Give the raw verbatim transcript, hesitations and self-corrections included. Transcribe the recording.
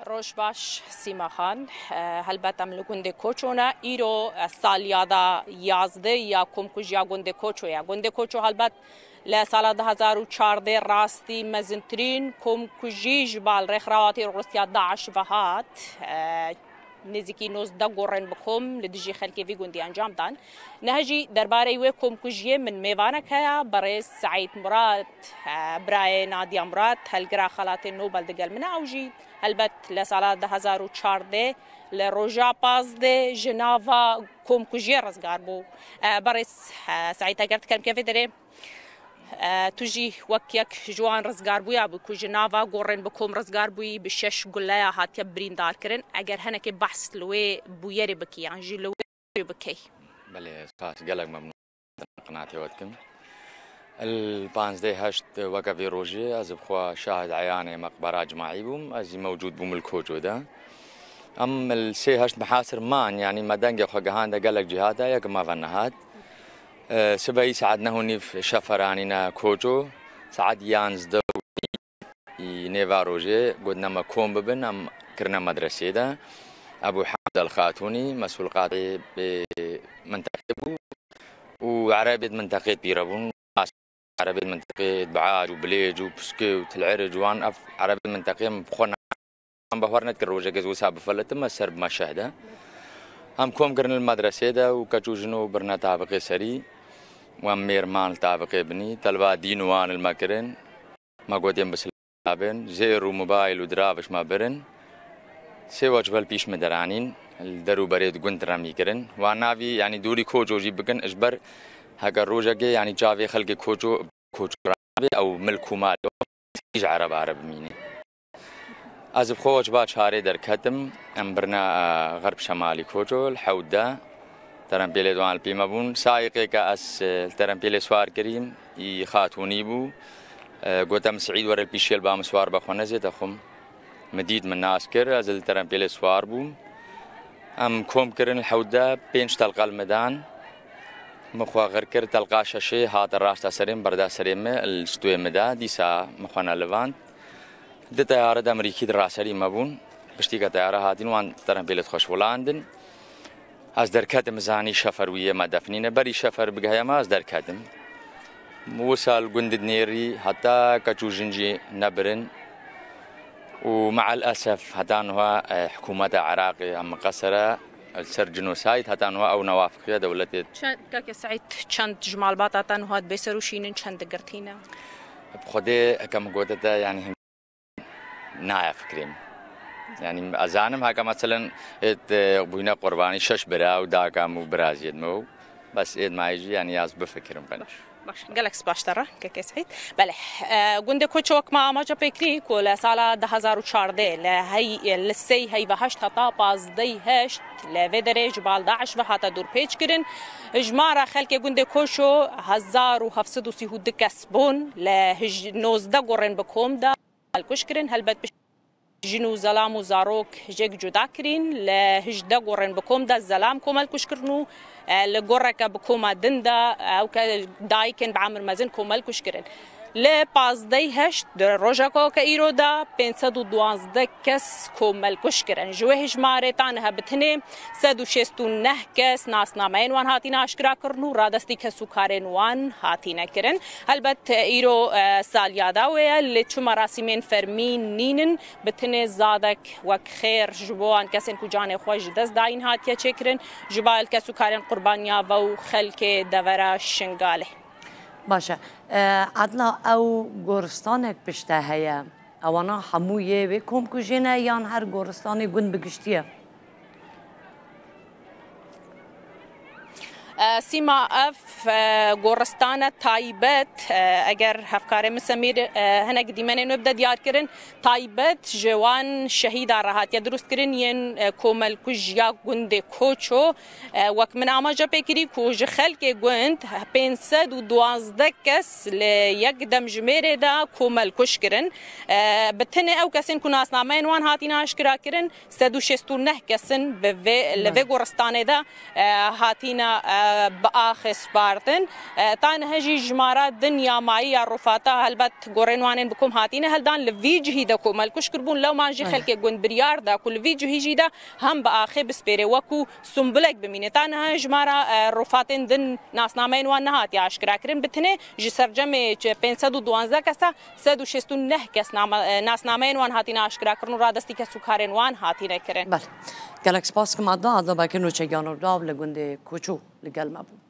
Roj baş Sîma Xan. E, helbet em li gundê Koço ne. Îro, e, salyada yazdeh ya komkujiya gundê Koço ye. Gundê Koço helbet li sala du hezar û çardeh rastî mezintirîn komkujî ji bal rêxrawatî Rûsya DAIŞ ve hat. E, nêzîkî nozdeh gorên bi kom li dijî xelkê vî gundî encam dan. Niha jî derbarê wê komkujiyê min mêvanek heye, berêz Seîd Murat, e, birayê Nadiya Murat, helgira xelatê Nobel digel min e, ew jî helbet li sala du hezar û çardeh li roja pazdeh ji nava komkujiyê rizgar bû. E, berêz, e, Seîd, eger dikem kevê derê, e, tu jî wek yek ji wan rizgarbûya bû ku ji nava gorên bi kom rizgar bûyî, bi şeş guleya hatiye birîndar kirin. Eger henekê behs li wê bûyerê bikî yan jî li wê bikey. Belê, spas, gelek memnûn. Qinatê we dikim. Li panzdeh heşt weke vê rojê ez bi xwe şahid eyanê meqbera Cimaî bûm. Ez jî mewcûd bûm li Koço de. Em li sê heşt mihasir man, yanî me dengê xwe gihande gelek cîha de, yek me ve nehat. E, sibehî saet neh û nîv şefer anîne Koço. Saet yanzdeh û nîv ê nêva rojê gotine me kom bibin, em kirine medresê de. Ebû Hemd El Xatûnî, mesûl qadê, e, minteqê bû û erebê di minteqê pîre bûn. Erebê di minteqê Biac û Bilêc û Piskê û Til Eric û wan, ev erebê minteqê em bi xwe ne-, em bahwer nedikir rojekê ez wisa bifelitim, ez ser bime şeh de. Em kom kirin li medresê de û keç û jino birine tabiqê serî û em mêr man li tabiqê binî. Telba dîn û wan li me kirin. Me gotên bi nabin, zêr û mobayl û dirav ji me birin. Sê wecbe li pîş min deranîn, li der û berê di gund remî kirin. Wan navî, yanî dûrî Koço jî bikin, ji ber heke rojekê, yanî çavê xelkê Koço, Koço rabe, ew milk û mal ji ereba re bimîne. Ez bi xwe wecba çarê derketim, em birine, e, xerb şemalî Koço, li hewt de. Terempêlê di wan li pî me bûn. Saîqê ke ez, e, li terempêlê swar kirîm, î xatûnî bû. E, gote min, Seîd, were li pîşê li ba min swar be, xwe nezê te xwim. Min dît, min nas kir, ez li terempêlê swar bûm. Em kom kirin li hewt de, pênc telqe li min dan. Min xwe xir kir, telqa şeşê hate rasta serê min, berda serê min, li stûyê min de, dîsa min xwe nelivand. Di teyare de Amerîkî di raserî me bûn. Piştî ke teyare hatîn, wan terempêlê xweş wilandin. Ez derketim, zanî şefer wî yê me defnîne. Berî şefer bigihe me, ez derketim. Wisa li gund dinêrî heta keç û jin jî nebirin. Û me'el esef heta niha, e, hikûmeta Iraqê em miqesir e, li ser cinosayd heta niha ew newafiqiye dewletê. Çend, keke Seîd, çend ji malbata te niha dibê ser û şînin, çend digirtîne? Bi Xwedê, heke min gote te, yanî, naya fikrê min. Yanî ez zanim heke meselen êd, e, bûyne qurbanî şeş bira û daka min û biraziyêd min û bes êd mayî jî, yanî ez bifikirim qenc. Baş, gelek spas te re, keke Seîd. Belê, e, gundê Koço wek me amaje pêkirî ku li sala du hezar û çardeh li hey, li sey heyva heşt heta pazdeh heşt li vê derê ji bal DAIŞ ve hate dûrpêç kirin. Jimara xelkê gundê Koço hezar û heft sed û sî û du kes bûn, li hij-, nozdeh gorên bi kom de komel kuj kirin, helbet bi jin û zelam û zarok jêk cuda kirîn, li hejdeh gorên bi kom de zelam komel kuj kirin û, e, li goreke bi koma din de, e, ew ke dayikên bi emir mezin komel kuj kirin. Li pazdeh heşt di rojeka ke îro de pênc sed û duwazdeh kes komel kuj kirin. Ji wê hijmarê ta niha bi tinê sed û şêst û neh kes nasnameyên wan hatine aşkira kirin û radestî kes û karên wan hatine kirin. Helbet îro, e, salyada wê ye, lê çi merasîmên fermî nînin, bi tinê zadek wek xêr ji bo wan kesên ku canê xwe ji dest dayîn hatiye çêkirin, ji bar kes û karên qurbaniya ve û xelkê devera Şingalê. Baş e. E, Edla, ew goristanek pişte heye. Ewana hemû yê wê komkujê ne yan her goristanê gund bi giştî ye? E, Sîma, ev, e, goristane taybet, e, eger hevkarê min Semîr, e, hinek dîmenên wê bide diyarkirin, taybet ji wan şehîda re hatiye dirustkirin yên, e, komelkujiya gundê Koço. E, wek min amaje pê kirî ku ji xelkê gund pênc sed û duwazdeh kes li yek demjimêrê de komelkuj kirin. E, bi tinê ew kesên ku nasnameyên wan hatine aşkira kirin, sed û şêst û neh kes in bi vê, li vê goristanê de, e, hatine, e, bi axê spartin. E, ta niha jî jimara din ya mayî ya rûfata helbet gorên wan ên bi kom hatîne heldan li vî cihî de ku melkuj kirbûn, lewman jî Aynen. xelkê gund biryar da ku li vî cihî jî de hem bi axê bispêre wekû sumbulek bimîne. Ta niha jimara, e, rûfatên din nasnameyên wan nehatiye aşkera kirin. Bi tinê ji sercemê çi pênc sed û duwazdeh kesa sed û şêst û neh kes nama-, e, nasnameyên wan hatine aşkera kirin û radestî kes û karên wan hatine kirin. Belê. Gelek spas kim Adna, Adna Bekir nûçegiyan û dav li gundê Koçû li gel me bû.